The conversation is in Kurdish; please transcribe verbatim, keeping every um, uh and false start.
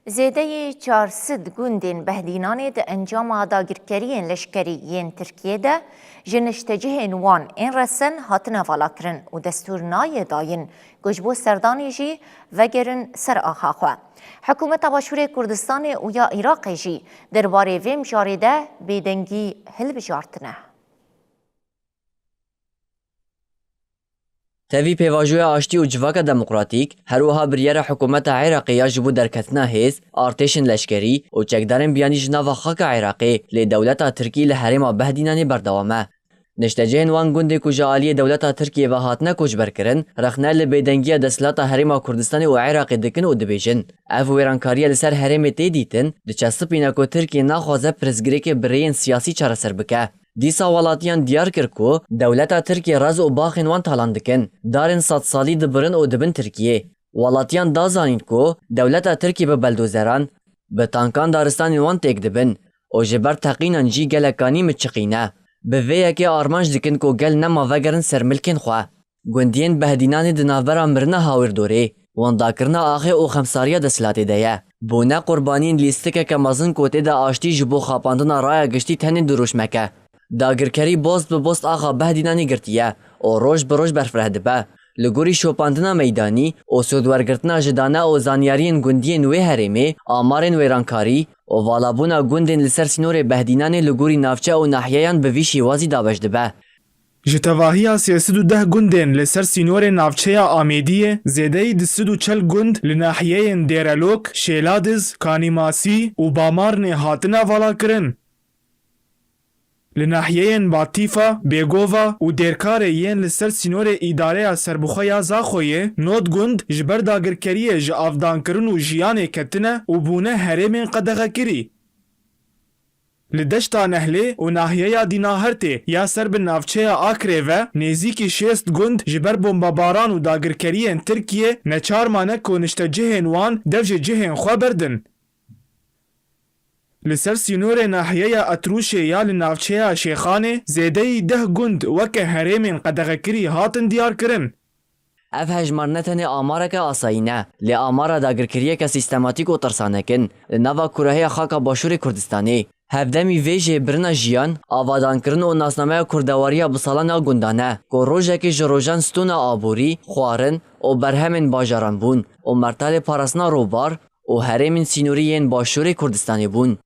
Zêdeyî çar sed gundên Behdînanê di encama dagirkeriyên leşkerî yên Tirkiyê de ji niştecihên wan ên resen hatine valakirin û destûr nayê dayîn ku ji bo serdanê jî vegerin ser axa xwe. Hikûmeta Başûrê Kurdistanê û ya Iraqê jî derbarê vê mijarê de bêdengî hilbijartine. Tevî pêvajoya aştî û civaka demokratîk, her wiha biryara hikûmeta Iraqê ya ji bo derketina hêz, artêşên leşkerî û çekdarên biyanî ji nava xaka Iraqê, lê dewleta Tirkî li herêma Behdînanê berdewam e. Niştecihên wan gundê ku ji aliyê dewleta Tirkiyê ve hatine koçberkirin, rexne li bêdengiya desthilata Herêma Kurdistanê û Iraqê dikin û dibêjin, ev wêrankariya li ser herêmê tê dîtin, diçespîne ku Tirkiye naxwaze pirsgirêkê bi rêyên siyasî çareser bike. Dîsa welatiyan diyar kir ku dewleta Tirkiyê rez û baxên wan talan dikin, darên sedsalî dibirin û dibin Tirkiyê. Welatiyan da zanîn ku dewleta Tirkiyê bi beldozeran, bi tankan daristanên wan têk dibin û ji ber teqînan jî gelek kanî miçiqîne. Bi vê yekê armanc dikin ku gel nema vegerin ser milkên xwe. Gundiyên Behdînanê di navbera mirina Hawirdorê, wendakirina axê û xemsariya desthilatê de ye. Bûne qurbaniyên lîstikeke mezin ku tê de aştî ji bo xapandina raya giştî tenê du rojmek e. Dagirkerî bost bi bost axa Behdînanê girtiye û roj bi roj berfireh dibe. Li gorî şopandina meydanî û sûdwergirtina ji dane û zanyariyên gundiyên wê herêmê, amarên wêrankarî û valabûna gundên li ser sînorê Behdînanê li gorî navçe û nahiyeyan bi vî şêwazî dabeş dibe. Ji tevahiya sê sed û deh gundên li ser sînorê navçeya Amêdiyê, zêdeyî du sed û çel gund li nahiyeyên Dêrelok, Şêladiz, Kanîmasî û Bamarnê hatine valakirin. Li nahiyeyên Batîfa, Bêgova û Dêrkarê yên li ser sînorê Îdareya Serbixwe ya Zaxoyê, nod gund ji ber dagirkeriyê ji avdankirin û jiyanê ketine û bûne herêmên qedexekirî. Li Deşta Nehlê û nahiyeya Dînahertê ya ser bi navçeya Akrê ve nêzîkî şêst gund ji ber bombebaran û dagirkeriyên Tirkiyê neçar mane ku niştecihên wan dev ji cihên xwe berdin. Li ser sînorê nahiyeya Etrûşê ya li navçeya Şêxanê zêdeyî deh gund weke herêmên qedexekirî hatin diyarkirin. Ev hejmar ne tenê amareke asayî ne, lê amara dagirkiriyeke sîstematîk û tirsanek in li nava kurahiya xaka Başûrê Kurdistanê. Hevdemî vê jê birina jiyan, avadankirin û nasnameya kurdewariya bi salan a gundan e, ku rojekê ji rojan stûna aborî, xwarin û berhemên bajaran bûn û mertalê parastina robar û herêmên sînorî yên Başûrê Kurdistanê bûn.